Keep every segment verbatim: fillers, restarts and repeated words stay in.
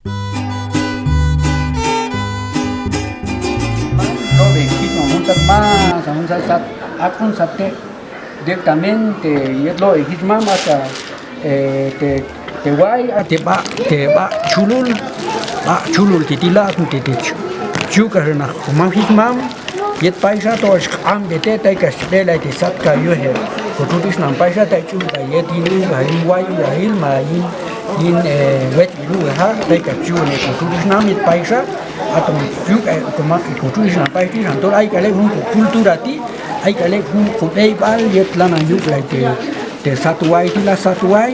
Lob'ej jichmam jun sat, masan jun sat, sat, ak'un sat te', directamente yet lob'ej jichmam, hasta, eh, te, te way, a te b'a, te b'a' chulul, b'a' chulul ti' ti la', te, te chu-, chuk'ax naq komam jichmam, yet payxa tol chi q'anb'ej te', tay kax chi b'elay te' sat kay yuj heb' kotxutx ixnam payxa, tay ch'uqb'ay yet yin uva, yin way uva, yin ma yin, yin, eh, wetz Uja, tay kax chi yunej kotxutx ixnam yet payxa, aton yuk'ay komam kotxutx ixnam payxa ti', xan tol ay k'al ek' jun kocultura ti', ay k'al ek' jun kob'eyb'al yet lanan yuk'lay te', te' sat way ti' la, sat way,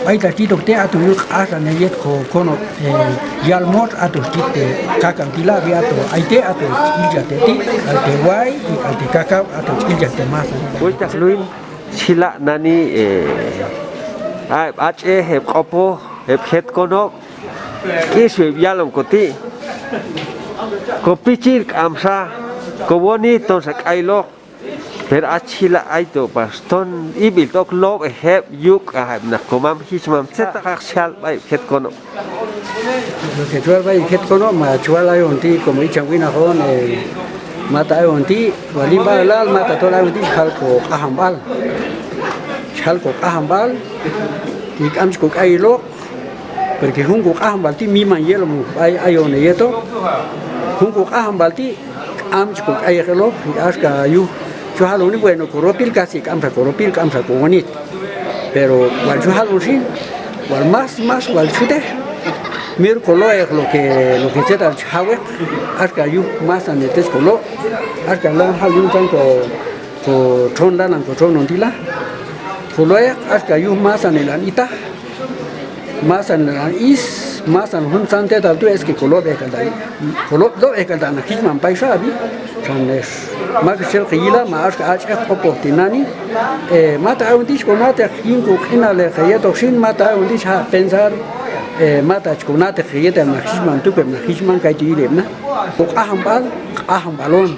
b'aytal chi toj te', aton yul q'axanil yet kokonob', eh, yalmotx, aton chi tit te' kakaw ti' la, b'i aton ay te', aton chi ilchaj te' ti', k'al te' way, k'al te' kakaw, aton chi ilchaj te' masanil. Wuxhtaq Luin, chi jila' nani, eh, a heb' ach'ej, heb' q'opoj, heb' jet konob', k'ixwi heb' yalom koti', kopichil k'amxa, kowonil tonxa k'ayiloq, pero a chi jila' ayto pax ton ib'il ok lob'ej heb' yuk'aj heb' naq komam jichmam, tzetaq aq' chi jal b'ay heb' jet konob'. Lo que chi wal b'ay jet konob', ma chi wal ayon ti', como icham winaq on, eh, mata ayon ti', wal yin b'ab'elal, mata tol ayon ti', chi jal koq'ajanb'al. Chi jal koq'ajanb'al, y k'am chi kok'ayiloq, porque jun koq'ajanb'al ti' miman yelom b'ay ayon heyetoq. Jun koq'ajanb'al ti' k'am chi kok'ayeq eloq, y axka yuj chi jaloni, bueno, koropil casi k'amxa koropil, k'amxa kowonil. Pero wal chi jalon xin, wal más, más wal chutej. Mir kolo'eq lo que, lo que tzetal chi jaweq, axka yuj masanil tzet chi kolo', axka lanan jal yuntzan ko, kotxon lanan kotxonon ti' la. Kolo'eq, axka yuj masanil an itaj, masanil an is, masanil juntzan tzetal tu', es que kolob'ej k'al ta', kolob', lob'ej k'al ta' naq jichmam payxa ab'i. Xan ex mak xel keyila', ma axka ach'ej q'opoj tinani', eh, mata ayon ti' chi kona'teq yin koq'inaleq heyetoq xin, mata ayon ti' chi jaq' pensar, eh, mata chi kona'teq heyet heb' naq jichmam, tukel heb' naq jichmam, kaytu' yili heb' naq. Koq'ajanb'al, q'ajanb'al on.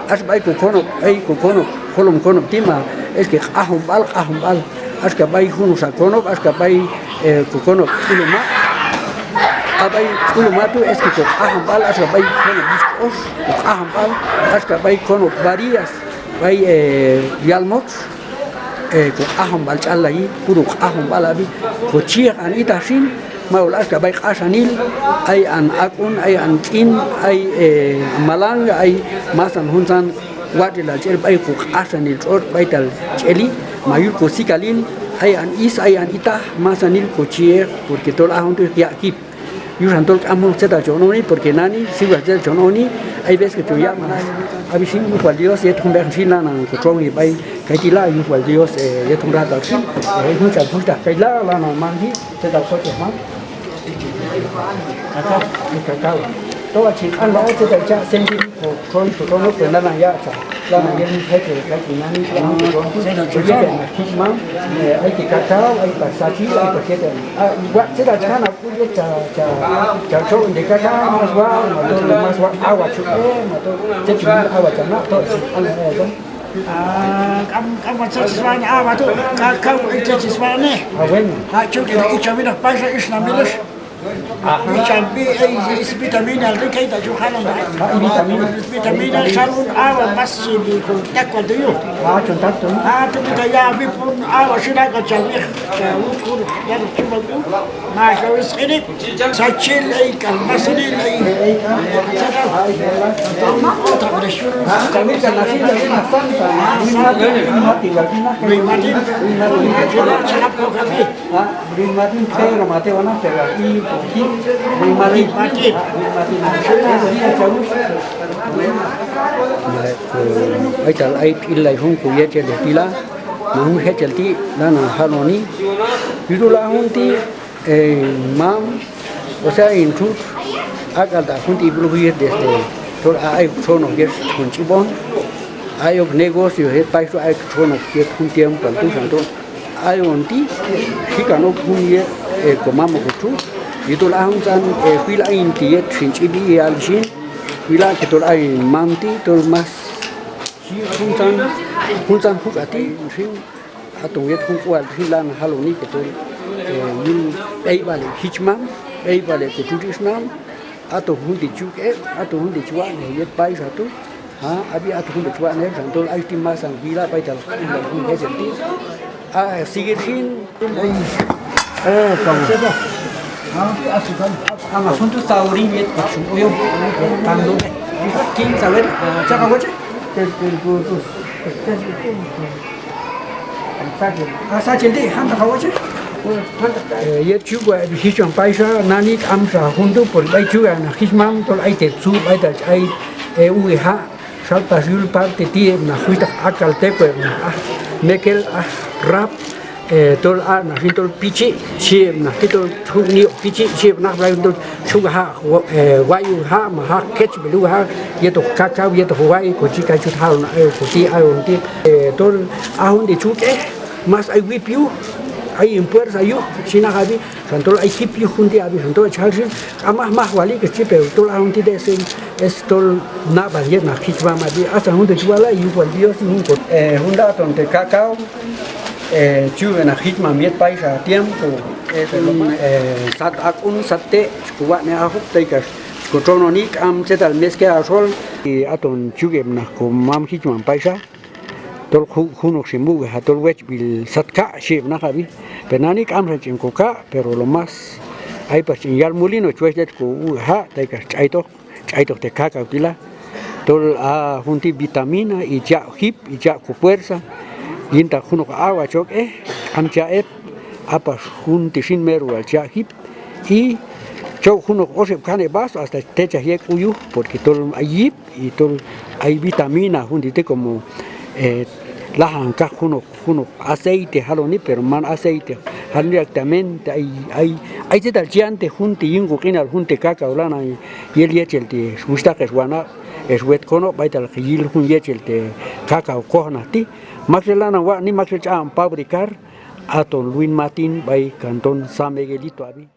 Ax b'ay kokonob', b'ay kokonob', jolom konob' ti' ma, es que q'ajonb'al, q'ajonb'al. Axka b'ay junoqxa konob', axka b'ay, eh, kokonob' Tz'uluma'. A b'ay Tz'uluma' tu', es que koq'ajonb'al, axka b'ay konob' Yichk'ox, koq'ajonb'al, axka b'ay konob' Barillas, b'ay, eh, Yalmotx, eh, koq'ajonb'al ch'allayi, puro q'ajonb'al ab'i, kochi'eq an itaj xin, ma ul axka b'ay q'axanil, ay an ak'un, ay an tz'in, ay, eh, malanga, ay masan juntzan watx'ilal ch'el b'ay koq'axanil tx'otx' b'aytal ch'eli, ma yul kosikalil, ay an is, ay an itaj, masanil kochi'eq, porque tol a jun tu' yaq' kip. Yuxan tol k'am junoq tzetal chon oni, porque nani, si wal tzetal chon oni, ay veces que chon yaq' max ab'i xin, yuj wal Dios, yet jun b'eqan xin lanan kotxonji b'ay kayti' la', yuj wal Dios, eh, yet jun rato xin, eh, ay jun cham juxhtaq kay la', lanan manji. Tzetal kochej man. Cacao, el cacao. Tol wal chin q'anlay tzetal cha' sentir kotxon, kotxon, pues lanan yaq'chaj, lanan yet jun jechel, jechel nani, lanan kotxon. Tzetal chon, eh, ay te cacao, ay pax sachil, ay pax yet, ah, wa' tzetal chi jana' k'ul yet cha, cha, cha txo'on te cacao, más wa', más wa', más wa' agua chuk'e, más to, tzet chi jun agua cha na', tol chin q'anlay. Ah, k'am, k'am wal tzet chi swatx'nej agua tu', cacao, ay tzet chi swatx'nej. Ah, bueno. Ah, chuk'e, icham winaq pax, ixnamil ix. Ah. Icham b'i, ay, ay vitamina, ri kay ta' chu jalon. Ah, vitamina. Vitamina, xal jun agua más chi b'i ko tak wal tu' yuj. Ah, chon tak tu'. Ah, tu' b'i ta' ya b'i pun agua xi la' k'al cha wiq, cha wiq, puro, ya lo chupa tu'. Ma xa wi sq'ini'. Sachil ay k'al masanil ay. B'aytal ay tx'illay jun ko yechel ti' la, ma jun jechel ti' lanan jaloni. Yujtol a jun ti' Eh, mam, o sea, hin txutx, ak'al ta' jun ti' b'ul yet desde tol a ayok txonoq yet jun ch'ib'on, ayok negocio yet pax tu', ayok txonoq yet jun tiempoal tu', xan tol ayon ti' xikan ok jun yet, eh, ko mam ok txutx, yujtol a juntzan, eh, jwil ayin ti' yet xin ch'ib'i yal xin, jwil a que tol ayin mam ti' tol más xhi juntzan, juntzan juk'a ti' xin. Aton yet jun k'ual xin lanan jaloni que tol, eh, yul b'eyb'al heb' jichmam, B'eyb'al heb' kotxutx ixnam, aton jun ti' chi yuk' heb', aton jun ti' chi watx'nej yet payxa tu'. Ha, ab'i, aton jun ti' chi watx'nej heb', xan tol ay ti' masanil wila' b'aytal jun yechel ti'. A, sigir xin. Eh, como. Ah, asunto está orilla, pues, oyo, cuando, ¿quién sabe? Ah, ¿chaca, coche? Eh, yet chi yuk' wal heb' jichmam payxa, nani k'amxa jun tu', porque b'ay chi yuk' heb' naq jichmam tol ay te' tzub' b'aytal chi ay, eh, uwi ja', xal pax yul parte ti' heb' naq juxhtaq Acalteco, heb' naq aj Mekel, aj Rap, eh, tol a naq xin tol pichi', xhi heb' naq ti' tol jun ni' ok pichi', xhi heb' naq b'ay tol chi yuk' ja', eh, way uwi ja', ma ja' kechb'il uwi ja', yetoq cacao, yetoq way, kochi kay chut jalon ayon, koti ayon ti'. Eh, tol a jun ti' chi yuk'ej, mas ay wip yuj, ay hin fuerza yuj, xhi naq ab'i, xan tol ay jip yuj jun ti' ab'i, xan tol chi jal xin, k'am maj maj wali, k'exchi, pero tol a jun ti' te' xin, es tol nab'al yet naq jichmam ab'i, asan jun ti' chi wala', yuj wal Dios, jun ko, eh, jun ta' ton te' cacao, eh, chi yuk' heb' naq jichmam yet payxa tiempo, eh, sat ak'un, sat te', chi kowatx'nej ajoq, tey kax chi kotxononi, k'am tzetal meskej a xol, y aton chi yuk' heb' naq komam jichmam payxa, tol ju-, junoqxi mu uwi ja' tol wechb'il sat ka', xhi heb' naq ab'i, pero nani k'amxa ch'en koka', pero lo más, ay pax ch'en yal molino chi wech yet ko uwi ja', tey kax ch'aytoq, ch'aytoq te' cacao ti' la, tol a jun ti' vitamina, y chi yaq' jip, y chi yaq' ko fuerza, yintaq junoq agua chi yok'ej, k'am chi yaq' heb', a pax jun ti' xin mero wal chi yaq' jip, y chi ok junoq oxeb' kaneb' vaso, hasta techaj yek' uyu, porque tol ay yip, y tol ay vitamina jun ti' ti', como, eh, lajan kaq junoq, junoq aceite jaloni, pero man aceite jaloni directamente, ay, ay, ay tzetal chi yantej jun ti' yin koq'inal jun te' cacao lanan yel yechel ti' ex wuxhtaq ex wanab' ex wet konob' b'aytal hoq yil jun yechel te' cacao kojnaq ti'. Maktxel lanan watx'ni, maktxel ch'aq'on fabricar, aton Luis Matin b'ay cantón San Miguelito ab'i.